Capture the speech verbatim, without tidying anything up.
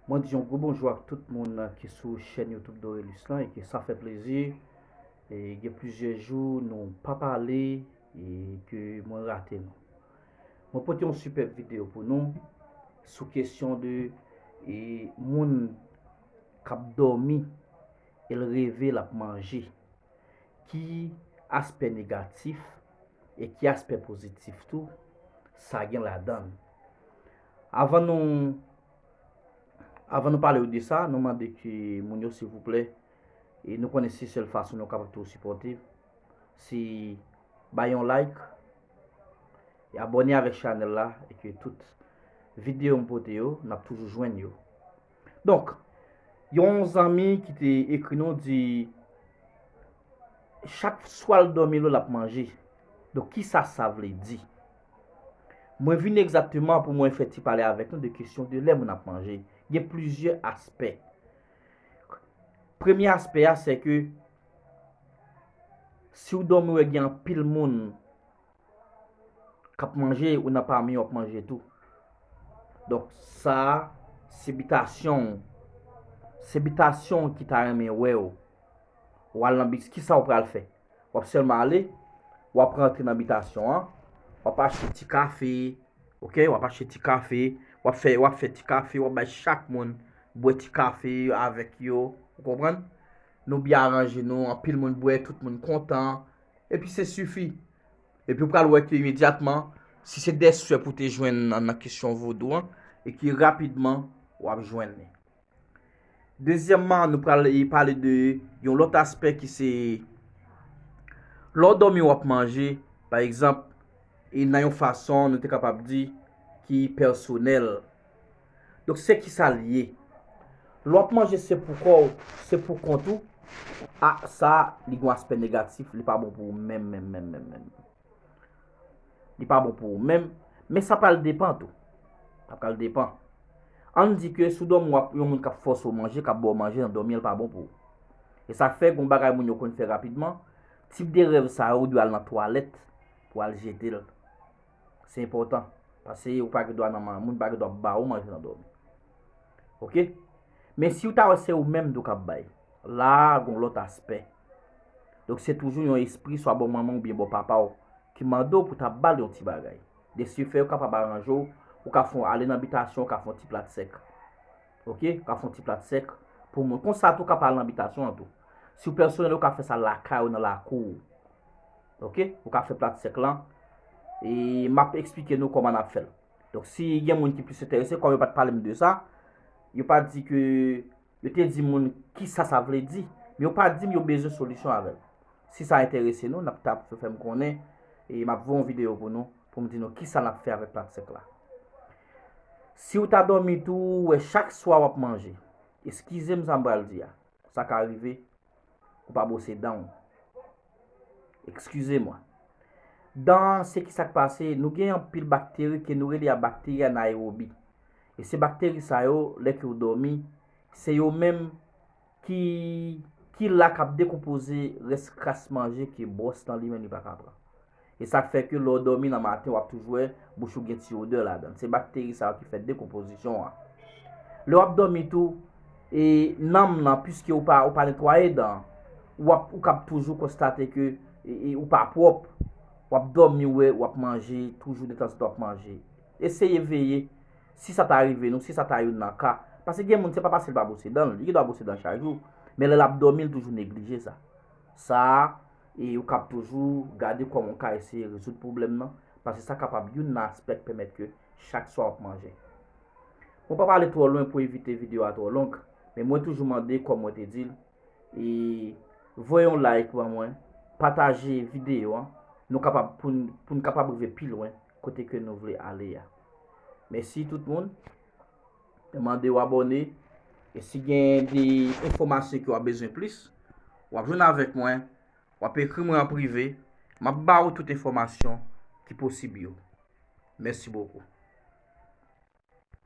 Mwen di yon gwo bonjou ak tout moun ki sou chèn YouTube Dorelus lan e ke sa fè plezi. E gen plizyè jou nou pa pale e ke mwen rate nou. Mwen pote yon sipèb videyo pou nou sou kesyon de e, moun k ap dòmi e l reve l ap manje. Ki aspè negatif e ki aspè pozitif tou sa gen ladan l. Avan nou avan nou pale de sa, nou mande ke moun yo silvouplè, e nou konnen se sèl fason nou kapab tou sipòte, se bay yon like, e abòne avèk chanèl la e ke tout videyo m pote yo, n ap toujou jwenn yo. Donk, yon zanmi ki te ekri nou di, chak swa l dòmi lo l ap manje. Donk, kisa sa vle di? Mwen vin egzakteman pou mwen fè ti pale avèk nou de kesyon de lè moun ap manje. Gen plizyè aspè. Premye aspè a, se ke si w dòmi wè gen anpil moun k ap manje, ou nan pami yo ap manje tou. Donk, sa a, se bitasyon w. Se bitasyon w ki ta renmen wè w. W al nan bis, kisa w pral fè? W ap sèlman ale, w ap rantre nan bitasyon an, w ap achte ti kafe, oke? W ap achte ti kafe, w ap fè, w ap fè ti kafe, w ap bay chak moun bwè ti kafe avèk yo, ou konprann? Nou byen aranje nou, anpil moun bwè, tout moun kontan, epi se sifi. Epi w pral wè ke imedyatman, si se de swè pou te jwenn nan, nan kesyon vodou an, e ki rapidman w ap jwenn li. Dezyèmman, nou pral pale de yon lòt aspè ki se lè w dòmi w ap manje, pa egzanp, e nan yon fason nou te kapab di ki pèsonèl. Donk, se kisa l ye? Lè w ap manje, se pou kò w, se pou kont ou. A, sa, li gen yon aspè negatif, li pa bon pou ou menm, menm, menm, menm, menm. Li pa bon pou ou menm, men sa pral depan tou. Sa pral depan. Ann di ke si w dòmi w ap yon moun k ap fòse w manje, k ap ba w manje nan dòmi an, li pa bon pou ou. E sa fè gen yon bagay moun yo konn fè rapidman, tip de rèv sa yo, ou dwe al nan twalèt pou al jete l. Se enpòtan. Paske ou pa gen dwa nan man, moun pa gen dwa ba ou manje nan dòmi. Oke? Men si w ta wè se ou menm tou k ap bay, la a gen yon lòt aspè. Donk, se toujou yon espri, swa bò manman w oubyen bò papa w, ki mande w pou ta ba l yon ti bagay. De ce fait, ou kapab aranje w, ou ka fè, ale nan bitasyon, ou ka fè yon ti plat sèk. Oke? Ou ka fè yon ti plat sèk pou moun. Konsa tou, ou ka pa al nan bitasyon an tou. Si w pèsonèl, ou ka fè sa lakay ou, nan lakou w. Oke? Ou ka fè plat sèk lan. E m ap eksplike nou kòman n ap fè l. Donk, si gen moun ki plis enterese, kòm yo pa t pale m de sa, yo pa di ke, yo te di moun kisa sa vle di, men yo pa di m yo bezwen solisyon avè l. Si sa enterese nou, n ap t ap fè m konnen, e m ap voye yon videyo pou nou, pou m di nou kisa n ap fè avèk plat sèk la. Si w ta dòmi tou, ou wè chak swa w ap manje, eskize m sa m pral di a, sa ka rive, ou pa bwose dan w. Eskize mwa. Dan, se ki sa k pase, nou gen anpil bakteri ke nou rele a bakteri anaerobi. E se bakteri sa yo, lè ke w dòmi, se yo menm ki, ki la k ap dekonpoze rès kras manje ke bwòs lan li menm li pa ka pran. E sa k fè ke lè w dòmi nan maten, w ap toujou wè bouch ou gen ti odè ladan l. Se bakteri sa yo ki fè dekonpozisyon an. Lè w ap dòmi tou, e nanm lan, piske ou pa, ou pa netwaye dan, w ap, ou kab toujou konstate ke e, e, ou pa pwòp. W ap dòmi, w wè, w ap manje, toujou detanzantan w ap manje. Eseye veye, si sa ta rive nou, si sa ta youn nan ka. Paske gen moun, se pa paske l pa bwose dan l, li gen dwa bwose dan chak jou, men lè l ap dòmi, l toujou neglije sa. Sa a, e ou kab toujou gade kòman w ka eseye rezoud pwoblèm nan, paske sa kapab youn nan aspè k pèmèt ke chak swa w ap manje. Mwen pa pale twò lwen pou evite videyo a twò long, men mwen toujou mande, kòm mwen te di l, e voye yon like ban mwen, pataje videyo an, nou kapab, pou n, pou n kapab rive pi lwen kote ke nou vle ale a. Mèsi tout moun. Mwen mande w abòne. E si gen de enfòmasyon ke w ap bezwen plis, w ap jwenn avèk mwen, w ap ekri mwen an prive, m ap ba ou tout enfòmasyon ki posib yo. Mèsi bokou.